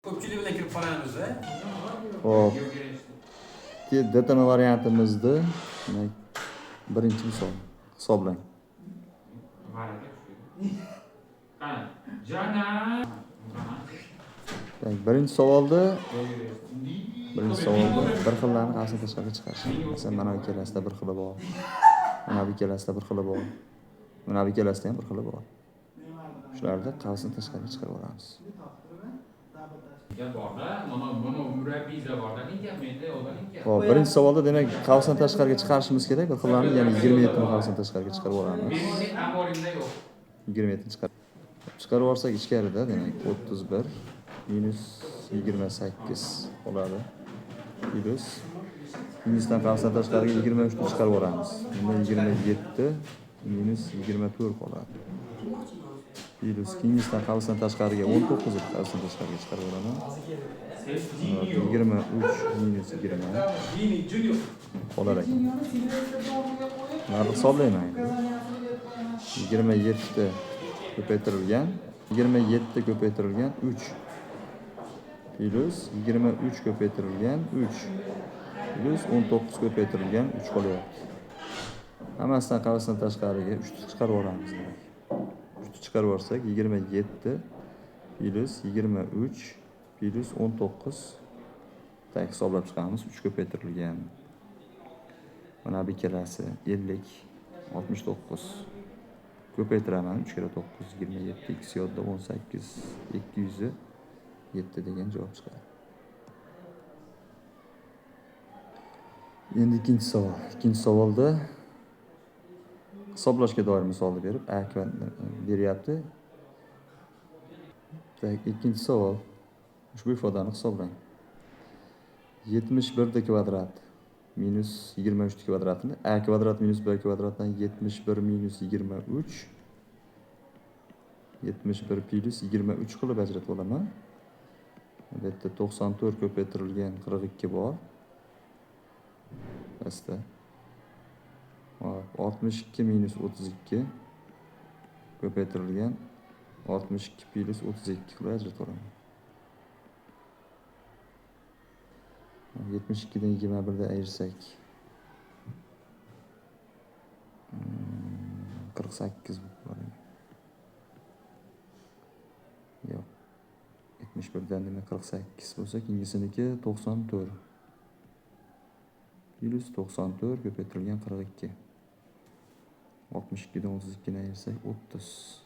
Ko'pchilik bilan kirib qolamiz. Hop. DTM variantimizda demak birinchi misol hisoblang. Demak, birinchi savolda bir xillarni qasd tashqariga chiqarish. Masalan, mana bu ikkalasida bir xili bor. Mana bu ikkalasida bir xili bor. Mana bu ikkalasida ham bir xili bor. Shularni qavsni tashqariga chiqarib olamiz. Hop, birinchi savolda demak qavsni tashqariga chiqarishimiz kerak. Bir xillarni, ya'ni 27 ni qavsni tashqariga chiqarib olamiz. 27 ni chiqarib olsak ichkarida demak 31 minus 28 bo'ladi. Plus minusdan qavsdan tashqariga 23 ni chiqarib olamiz. Bunda 27 minus 24 qoladi. Plus keyingisidan qavsdan tashqariga 19 ni qavsdan tashqariga chiqarib olaman. 23 minus 20 qolar ekan. Bularni hisoblayman endi. 27 ko'paytirilgan 27 ko'paytirilgan 3 plus 23 ko'paytirilgan 3 plus 19 ko'paytirilgan 3 qolyapti. Hammasidan qavsdan tashqariga 3 ni chiqarib olamiz demak. 3 ni chiqarib olsak 27 plus 23 plus 19 tak hisoblab chiqamiz. 3 ko'paytirilgan mana bu ikkalasi 50 69 ko'paytiraman. 3 kere 9 27 2 yodda 18 207 degan javob chiqadi. Endi ikkinchi savol. Ikkinchi savolda hisoblashga doir misolni berib a beryapti. Tak, ikkinchi savol. Ushbu ifodani hisoblang. 71 kvadrat minus 23 kvadratini a kvadrat minus b kvadratdan 71 minus 23 71 plus 23 qilib ajratib olaman. Bu yerda 94 ko'paytirilgan 42 bor. Pastda. Hop, 62 minus 32 ko'paytirilgan 62 plus 32 qilib ajratib olaman. 72 dan 21 da ayirsak 48 bo'ladi. Yo'q. 71 dan demak 48 bo'lsa, keyingisiniki 94. Plus 94 ko'paytirilgan 42. 62 dan 32 ni ayirsak 30.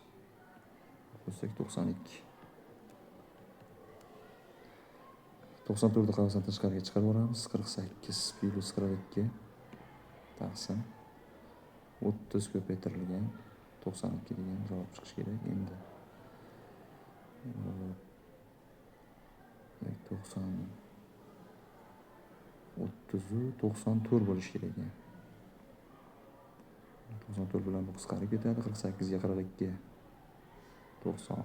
Qo'shsak 92. 94 ni qavsdan tashqariga chiqarib yuboramiz. 48 plus 42 taqsim 30 ko'paytirilgan 92 degan javob chiqishi kerak endi. 90 30 94 bo'lishi kerak ekan. 94 bilan bu qisqarib ketadi. 48 ga 42 90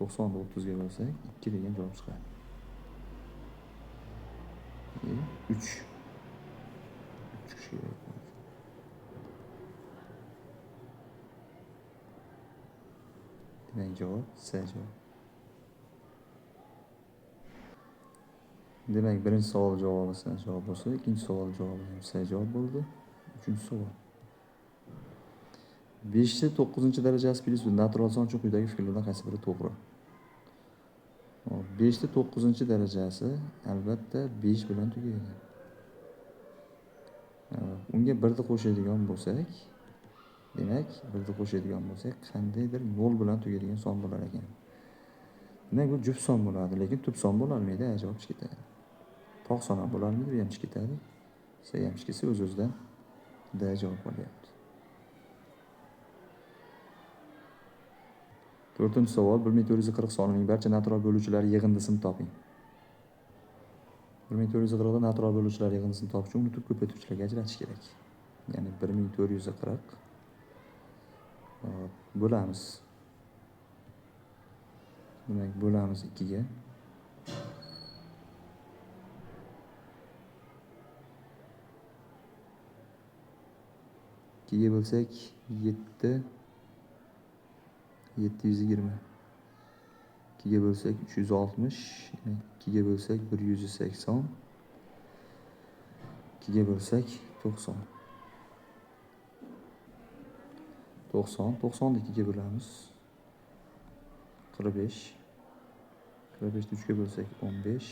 90 ni 30 ga bo'lsak 2 degan javob chiqadi. 3 chiqishi kerak. Demak javob C javob. Demak birinchi savol javobi C javob bo'lsa, ikkinchi savol javobi ham C javob bo'ldi. Uchinchi savol. 5 9 darajasi plus natural son uchun quyidagi fikrlardan qaysi biri to'g'ri? 5 9 darajasi albatta 5 bilan tugaydi. Unga 1 ni qo'shadigan bo'lsak, demak 1 ni qo'shadigan bo'lsak, qandaydir 0 bilan tugaydigan son bo'lar ekan. Demak bu juft son bo'ladi, lekin tub son bo'lolmaydi, javob chiqib ketadi. Tog' son ham bo'lolmaydi, bu ham chiqib ketadi. C ham chiqib ketsa o'z-o'zidan D javob bo'lyapti. To'rtinchi savol. 1440 sonining barcha natural bo'luvchilari yig'indisini toping. 1440 da natural bo'luvchilar yig'indisini topish uchun uni tub ko'paytiruvchilarga ajratish kerak. Ya'ni 1440 bo'lamiz. Demak, bo'lamiz 2 ga. 2 ga bo'lsak 7 720. 2 ga bo'lsak 360, 2 ga bo'lsak 180, 2 ga bo'lsak 90. 90, 90 ni 2 ga bo'lamiz. 45. 45 ni 3 ga bo'lsak 15.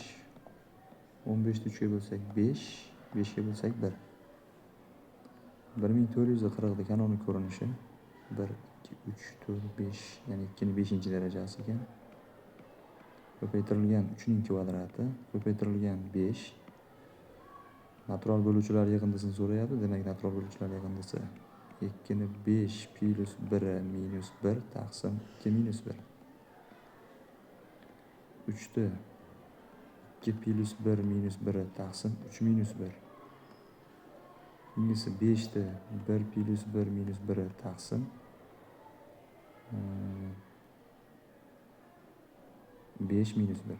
15 ni 3 ga bo'lsak 5, 5 ga bo'lsak 1. 1440 da kanonik ko'rinishi 1, 2, 3, 4, 5, ya'ni 2 ning 5-darajasi ekan. Ko'paytirilgan 3 ning kvadrati, ko'paytirilgan 5. Natural bo'luvchilar yig'indisini so'rayapti. Demak, natural bo'luvchilar yig'indisi 2 ni 5 plus 1 minus 1 taqsim 2 minus 1. 3 ni 2 plus 1 minus 1 taqsim 3 minus 1. Keyingisi 5 ni 1 plus 1 minus 1 taqsim 5 minus 1.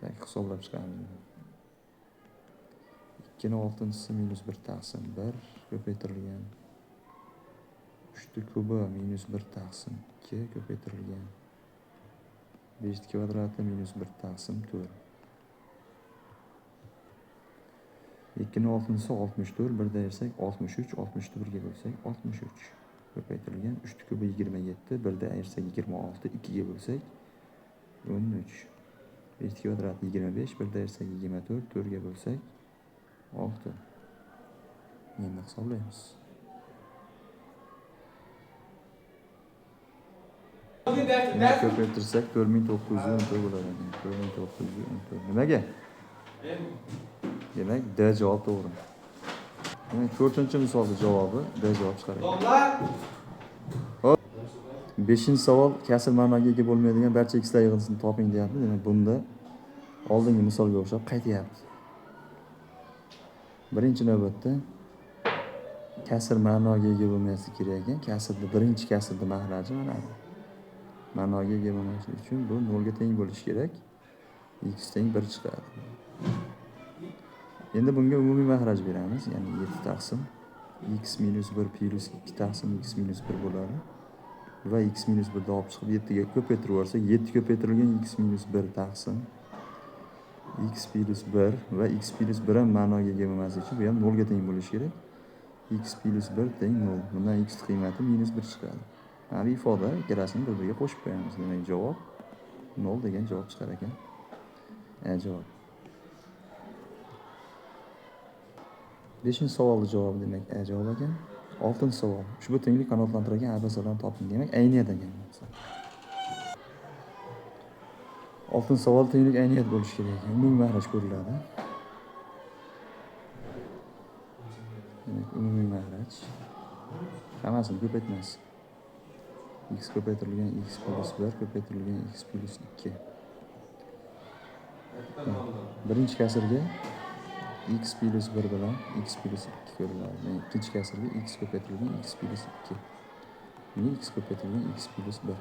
Tak, hisoblab chiqamiz. 2 ning 6-chisi minus 1 taqsim 1 ko'paytirilgan 3 ning kubi minus 1 taqsim 2 ko'paytirilgan 5 ning kvadrati minus 1 taqsim 4. 2 ning 6-chisi 64, 1 da ayirsak 63, 63 1 ga bo'lsak 63 ko'paytirilgan 3 ning kubi 27, 1 da ayirsak 26, 2 ga bo'lsak 13. 5 ning kvadrati 25, 1 da ayirsak 24, 4 ga bo'lsak 6. Endi hisoblaymiz. Ko'paytirsak 4914 bo'ladi. 4914. Nimaga? Demak, D javob to'g'ri. Demak, 4-misolning javobi D javob chiqar ekan. Xo'p. 5-savol kasr ma'noga ega bo'lmaydigan barcha xlar yig'indisini toping deyapti. Demak, bunda oldingi misolga o'xshab qaytyapti. Birinchi navbatda kasr ma'noga ega bo'lmasligi kerak ekan. Kasrni birinchi kasrni mahraji mana bu. Ma'noga ega bo'lmasligi uchun bu 0 ga teng bo'lishi kerak. X teng 1 chiqadi. Endi bunga umumiy mahraj beramiz. Ya'ni 7 taqsim x minus 1 plus 2 taqsim x minus 1 bo'ladi. Va x minus 1 ni olib chiqib 7 ga ko'paytirib yuborsak, 7 ko'paytirilgan x minus 1 taqsim x plus 1 va x plus 1 ham ma'noga ega bo'lmasligi uchun bu ham 0 ga teng bo'lishi kerak. X plus 1 teng 0. Bundan x qiymati minus 1 chiqadi. Mana bu ifoda ikkalasini bir-biriga qo'shib qo'yamiz. Demak, javob 0 degan javob chiqar ekan. Javob. 5-savolning javobi demak A javob ekan. 6-savol. Ushbu tenglik qanoatlantirgan ABC'larni toping. Demak, ayniyat ekan. 6-savol tenglik ayniyat bo'lishi kerak ekan. Umumiy mahraj ko'riladi. Demak, umumiy mahraj hammasini ko'paytmas. X ko'paytirilgan x plus 1 ko'paytirilgan x plus 2. Birinchi kasrga x plus 1 bilan x plus 2 ko'riladi. Demak, ikkinchi kasrga x ko'paytirilgan x plus 2. Buni x ko'paytirilgan x plus 1.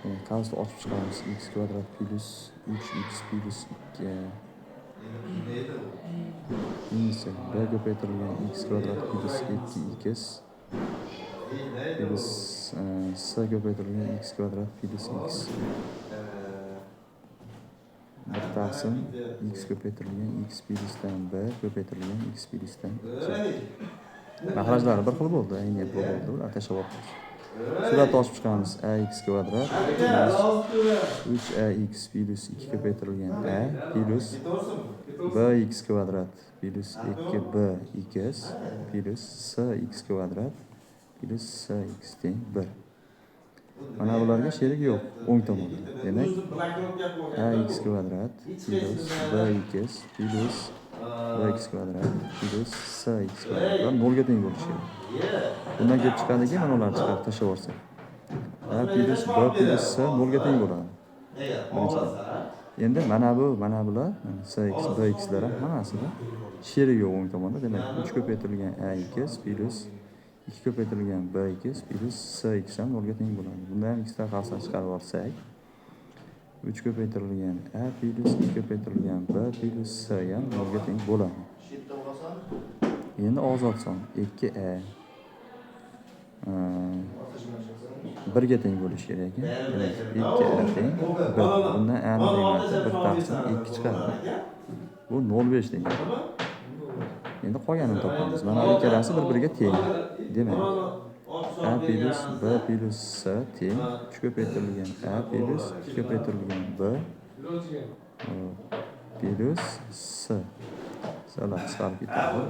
Demak, qavsni ochib chiqamiz. X kvadrat plus 3x plus 2. Keyingisi b ko'paytirilgan x kvadrat plus 2x plus c ko'paytirilgan x kvadrat plus x. 1 taqsim x ko'paytirilgan x plusdan 1 ko'paytirilgan x plusdan 2. Mahrajlari bir xil bo'ldi, ayni bo'ldi, ular tashlab. Suratni ochib chiqamiz. Ax kvadrat plus 3ax plus 2 ko'paytirilgan a plus bx kvadrat plus 2bx plus cx kvadrat plus cx teng 1. Mana bularga sherik yo'q o'ng tomonda. Demak, ax kvadrat plus bx plus bx kvadrat plus cx kvadrat 0 ga teng bo'lishi kerak. Bundan kelib chiqadiki, mana ularni chiqarib tashlab yuborsak, a plus b plus c 0 ga teng bo'ladi. Birinchidan. Endi mana bu, mana bular, cx, bxlar ham hammasida sherik yo'q o'ng tomonda. Demak, 3 ko'paytirilgan ax plus 2 ko'paytirilgan bx plus cx ham 0 ga teng bo'ladi. Bunda ham x dan qavsdan chiqarib yuborsak, 3 ko'paytirilgan a plus 2 ko'paytirilgan b plus c ham 0 ga teng bo'ladi. Endi ozod son 2a 1 ga teng bo'lishi kerak ekan. Demak, 2a teng 1. Bundan a ning qiymati 1 taqsim 2 chiqadi. Bu 0,5 degan. Endi qolganini topamiz. Mana bu ikkalasi bir-biriga teng. Demak, a plyus b plyus c teng 3 ko'paytirilgan a plyus 2 ko'paytirilgan b plyus c. C'lar qisqarib ketadi.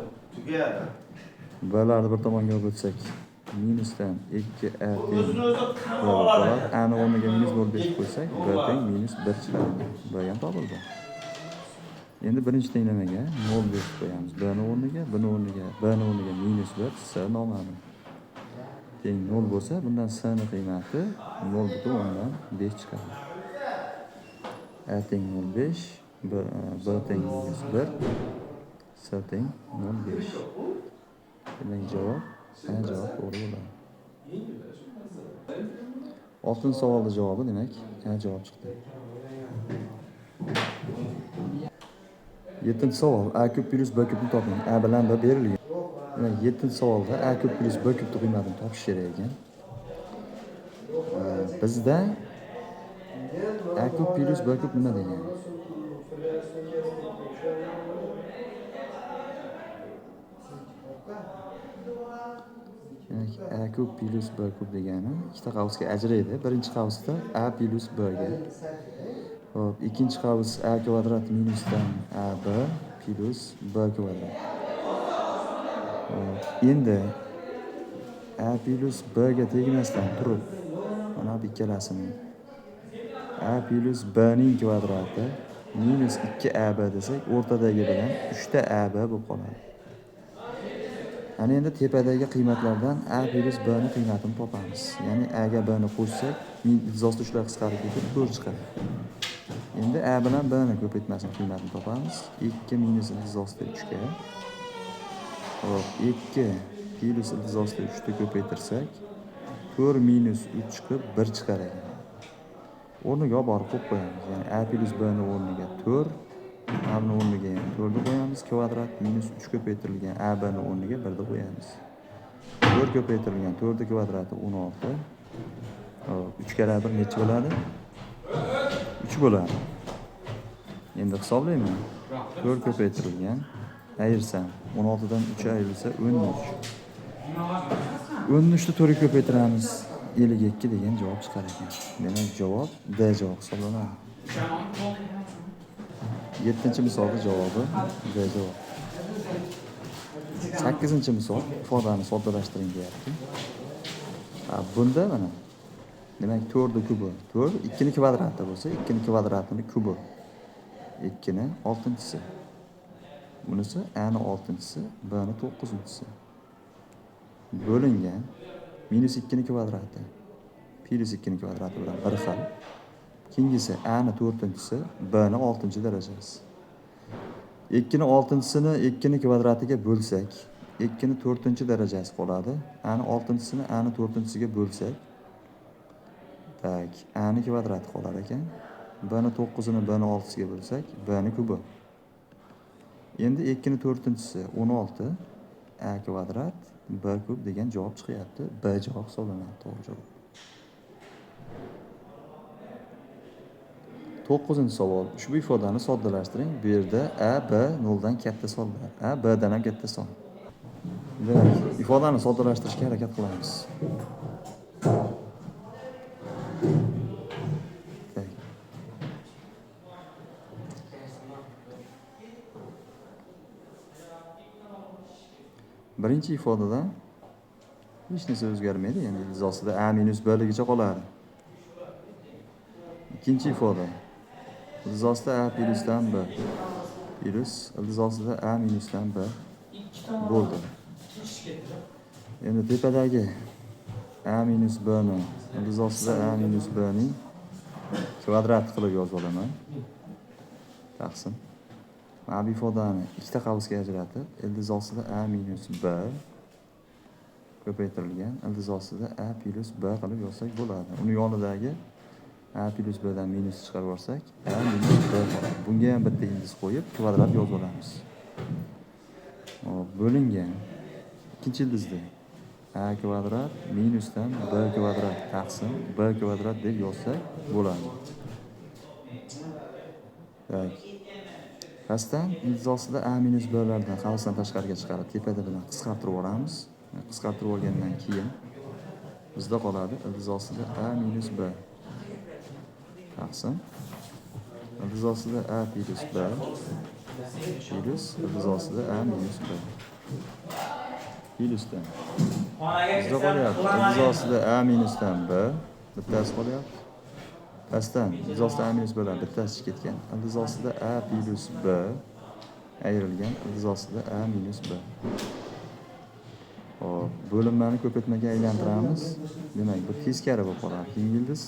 B'larni bir tomonga olib o'tsak, minusdan 2a teng b bo'ladi. A ni o'rniga minus 0,5 qo'ysak, b teng minus 1 chiqadi. B ham topildi. Endi birinchi tenglamaga 0,5 qo'yamiz. B ni o'rniga, B ni o'rniga, B ni o'rniga minus 1, C noma'lum. Teng 0 bo'lsa, bundan C ni qiymati 0,5 chiqadi. A teng 0,5, B teng minus 1, C teng 0,5. Demak, javob A javob to'g'ri bo'ladi. 6-savolning javobi demak A javob chiqdi. 7-savol A kub plyus B kubni toping. A bilan B berilgan. Demak, 7-savolda A kub plyus B kubni qiymatini topish kerak ekan. Bizda A kub plyus B kub nima degan? Demak, A kub plyus B kub degani ikkita qavsga ajraydi. Birinchi qavsda A plyus B ga. Xo'p, ikkinchi qavs A kvadrat minusdan AB plyus B kvadrat. Xo'p, endi A plyus B ga tegmasdan turib, mana bu ikkalasini A plyus B ning kvadrati minus 2AB desak, o'rtadagi bilan 3 ta AB bo'lib qoladi. Ana endi tepadagi qiymatlardan A plyus B ni qiymatini topamiz. Ya'ni A ga B ni qo'shsak, ildiz uchlar qisqarib ketib 4 chiqadi. Endi A bilan B ni ko'paytmasini qiymatini topamiz. 2 minus ildiz ostida 3 ga. Xo'p, 2 plyus ildiz ostida 3 ni ko'paytirsak, 4 minus 3 chiqib 1 chiqar ekan. O'rniga olib borib qo'yib qo'yamiz. Ya'ni A plyus B ni o'rniga 4, A ni o'rniga ham 4 ni qo'yamiz, kvadrat minus 3 ko'paytirilgan A B ni o'rniga 1 ni qo'yamiz. 4 ko'paytirilgan 4 ni kvadrati 16. Xo'p, 3 karra 1 necha bo'ladi? 3 bo'ladi. Endi hisoblayman. 4 ko'paytirilgan ayirsam 16 dan 3 ayrilsa 13. 13 ni 4 ga ko'paytiramiz. 52 degan javob chiqar ekan. Demak, javob D javob hisoblanadi. 7-misolning javobi D javob. 8-misol ifodani soddalashtiring deyapti. Bunda mana demak 4 ni kubi 4, 2 ni kvadrati bo'lsa, 2 ni kvadratini kubi 2 ni 6-chisi. Bunisi A ni 6-chisi, B ni 9-chisi. Bo'lingan minus 2 ni kvadrati plyus 2 ni kvadrati bilan bir xil. Keyingisi A ni 4-chisi, B ni 6-darajasi. 2 ni 6-chisini 2 ni kvadratiga bo'lsak, 2 ni 4-darajasi qoladi. A ni 6-chisini A ni 4-chisiga bo'lsak, tak, A ni kvadrati qolar ekan. B ni 9-ini B ni 6-siga bo'lsak, B ni kubi. Endi 2 ni 4-chisi 16 A kvadrat B kub degan javob chiqyapti. B javob hisoblanadi, to'g'ri javob. 9-savol. Ushbu ifodani soddalashtiring. Bu yerda A, B 0 dan katta sonlar. A, B dan ham katta son. Demak, ifodani soddalashtirishga harakat qilamiz. Tak. Birinchi ifodada hech narsa o'zgarmaydi, ya'ni ildiz ostida A minus B ligicha qoladi. Ikkinchi ifoda ildiz ostida A plyusdan B plyus ildiz ostida A minusdan B bo'ldi. Endi tepadagi A minus B ni ildiz ostida A minus B ning kvadrati qilib yozib olaman. Taqsim. Mana bu ifodani ikkita qavsga ajratib, ildiz ostida A minus B ko'paytirilgan ildiz ostida A plyus B qilib yozsak bo'ladi. Uni yonidagi A plyus B dan minus chiqarib yuborsak, A minus B qoladi. Bunga ham bitta ildiz qo'yib kvadrat yozib olamiz. Hop, bo'lingan ikkinchi ildizda a kvadrat minusdan b kvadrat taqsim b kvadrat deb yozsak bo'ladi. Tak. Pastdan ildiz ostida a minus b lardan qavsdan tashqariga chiqarib tepada bilan qisqartirib yuboramiz. Qisqartirib olgandan keyin bizda qoladi ildiz ostida a minus b taqsim ildiz ostida a plus b plus ildiz ostida a minus b plusdan bizda qolyapti ildiz ostida a minusdan b bittasi qolyapti. Pastdan ildiz ostida a minus b lar bittasi chiqib ketgan. Ildiz ostida a plus b ayrilgan ildiz ostida a minus b. Hop, bo'linmani ko'paytmaga aylantiramiz. Demak, bu teskari bo'lib qoladi. Keyingi ildiz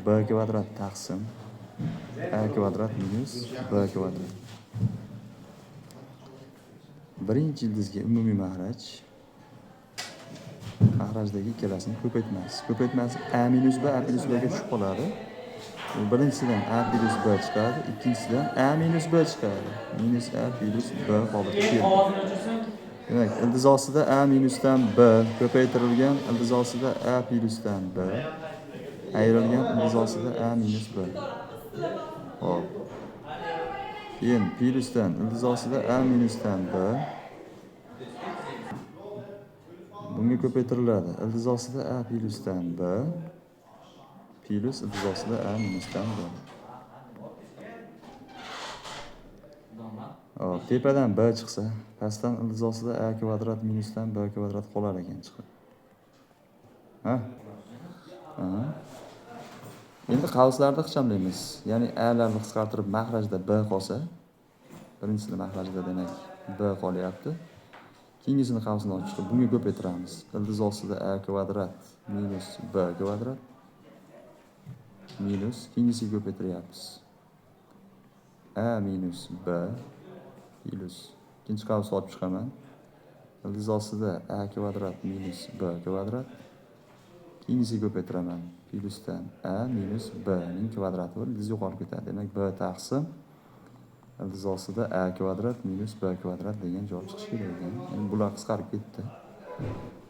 b kvadrat taqsim a kvadrat minus b kvadrat. Birinchi ildizga umumiy mahraj. Mahrajdagi ikkalasini ko'paytmasi. Ko'paytmasi a minus b a plus b ga tushib qoladi. Birinchisidan a plus b chiqadi, ikkinchisidan a minus b chiqadi. Minus a plus b qolib keldi. Demak, ildiz ostida a minusdan b ko'paytirilgan ildiz ostida a plusdan b ayrilgan ildiz ostida a minus b. Hop. Keyin plusdan ildiz ostida a minusdan b bunga ko'paytiriladi. Ildiz ostida a plusdan b plus ildiz ostida a minusdan b. Hop, tepadan b chiqsa, pastdan ildiz ostida a kvadrat minusdan b kvadrat qolar ekan chiqib. Ha? Ha. Endi qavslarni ixchamlaymiz. Ya'ni a larni qisqartirib mahrajda b qolsa, birinchisini mahrajda demak b qolyapti. Keyingisini qavsini ochib chiqib bunga ko'paytiramiz. Ildiz ostida a kvadrat minus b kvadrat minus keyingisiga ko'paytiryapmiz. A minus b plus ikkinchi qavsni olib chiqaman. Ildiz ostida a kvadrat minus b kvadrat keyingisiga ko'paytiraman. Plusdan a minus b ning kvadrati bor, ildiz yo'qolib ketadi. Demak, b taqsim ildiz ostida a kvadrat minus b kvadrat degan javob chiqishi kerak ekan. Endi bular qisqarib ketdi.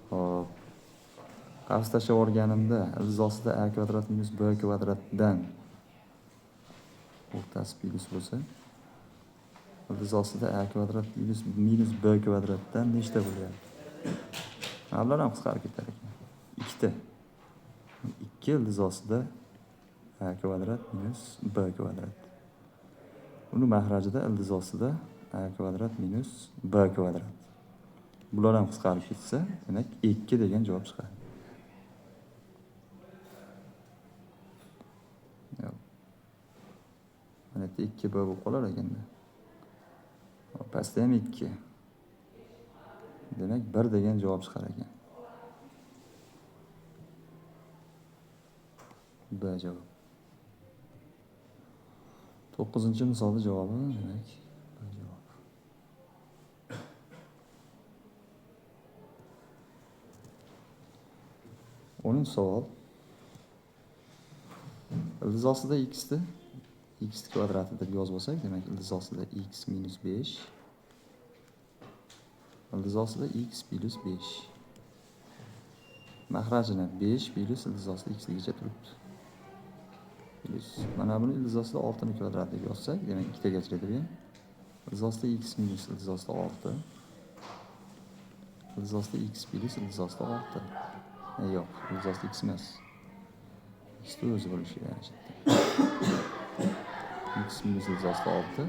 Hop. Qavs tashlab olganimda ildiz ostida a kvadrat minus b kvadratdan o'rtasi plus bo'lsa, ildiz ostida a kvadrat minus b kvadratdan nechta bo'lyapti? Bular ham qisqarib ketar ekan. Ikkita. 2 ildiz ostida a kvadrat minus b kvadrat. Uni mahrajida ildiz ostida a kvadrat minus b kvadrat. Bular ham qisqarib ketsa, demak 2 degan javob chiqadi. Yo'q. Mana yerda 2b bo'lib qolar ekanda. Pastda ham 2. Demak 1 degan javob chiqar ekan. B javob. 9-misolda javobi demak B javob. O'ninchi savol. Ildiz ostida x ni x kvadrati deb yozib olsak, demak ildiz ostida x minus 5 ildiz ostida x plus 5. Mahrajini 5 plus ildiz ostida x ligicha turibdi. Plus mana buni ildiz ostida 6 ni kvadrat deb yozsak, demak ikkitaga ajratib ham ildiz ostida x minus ildiz ostida 6 ildiz ostida x plus ildiz ostida 6. Yo'q, ildiz ostida x emas. X ni o'zi bo'lishi kerak. X minus ildiz ostida 6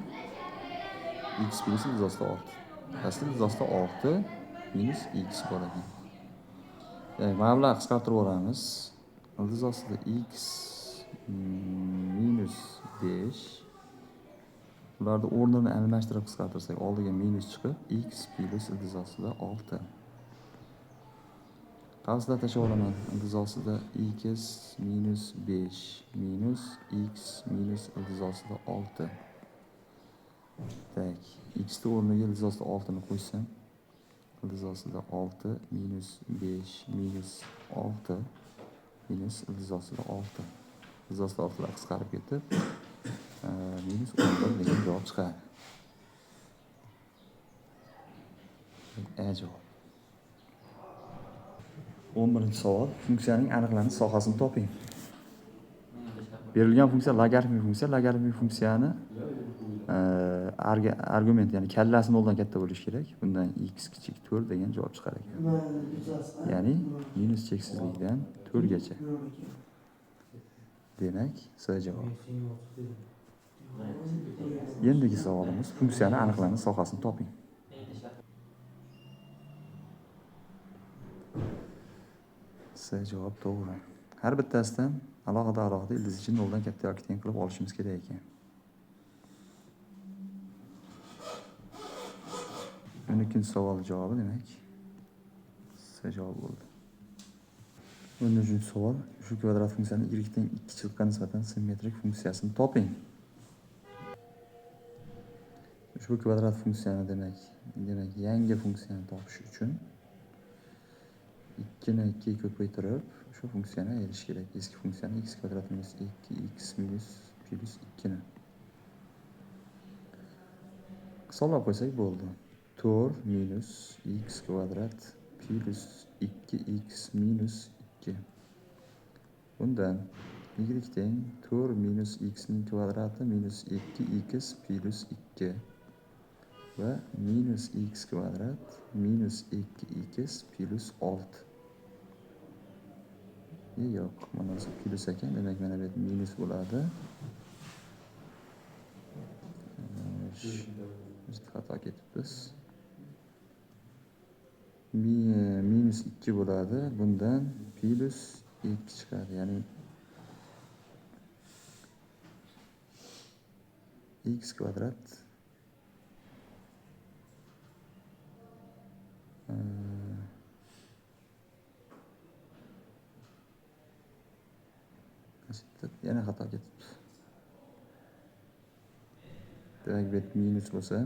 x plus ildiz ostida 6. Pastda ildiz ostida 6 minus x bor ekan. Demak, mablag' qisqartirib yuboramiz. Ildiz ostida x minus 5 ularni o'rnini almashtirib qisqartirsak, oldiga minus chiqib x plus ildiz ostida 6. Qavslar tashlab olaman. Ildiz ostida x minus 5 minus x minus ildiz ostida 6. Tak, x ni o'rniga ildiz ostida 6 ni qo'ysam, ildiz ostida 6 minus 5 minus 6 minus ildiz ostida 6. Ildiz ostida 6lar qisqarib ketib, minus 11 degan javob chiqadi. A javob. 11-savol. Funksiyaning aniqlanish sohasini toping. Berilgan funksiya logaritmik funksiya. Logaritmik funksiyani argument, ya'ni kallasi noldan katta bo'lishi kerak. Bundan x kichik 4 degan javob chiqar ekan. Ya'ni minus cheksizlikdan 4 gacha. Demak, C javob. Endigi savolimiz funksiyani aniqlanish sohasini toping. C javob to'g'ri. Har bittasidan alohida ildiz ichini noldan katta yoki teng qilib olishimiz kerak ekan. 12-savol javobi demak C javob bo'ldi. 13-savol. Shu kvadrat funksiyani y teng 2 chiziqqa nisbatan simmetrik funksiyasini toping. Ushbu kvadrat funksiyani demak yangi funksiyani topish uchun 2 ni 2 ko'paytirib o'sha funksiyani ayirish kerak. Eski funksiyani x kvadrat minus 2x minus plus 2 ni hisoblab qo'ysak bo'ldi. 4 minus x kvadrat plus 2x minus 2. Bundan y teng 4 minus x ning kvadrati minus 2x plus 2 va minus x kvadrat minus 2x plus 6. Yo'q, mana bu plus ekan, demak mana bu yerda minus bo'ladi. Xato ketibmiz. Minus 2 bo'ladi. Bundan plus 2 chiqadi. Ya'ni x kvadrat yana xato ketibdi. Demak, bu yerda minus bo'lsa,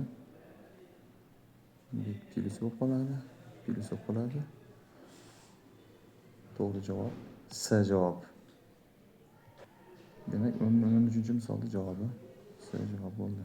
bu plus bo'lib qoladi, plus bo'lib qoladi. To'g'ri javob C javob. Demak, 13-misolda javobi C javob bo'ldi.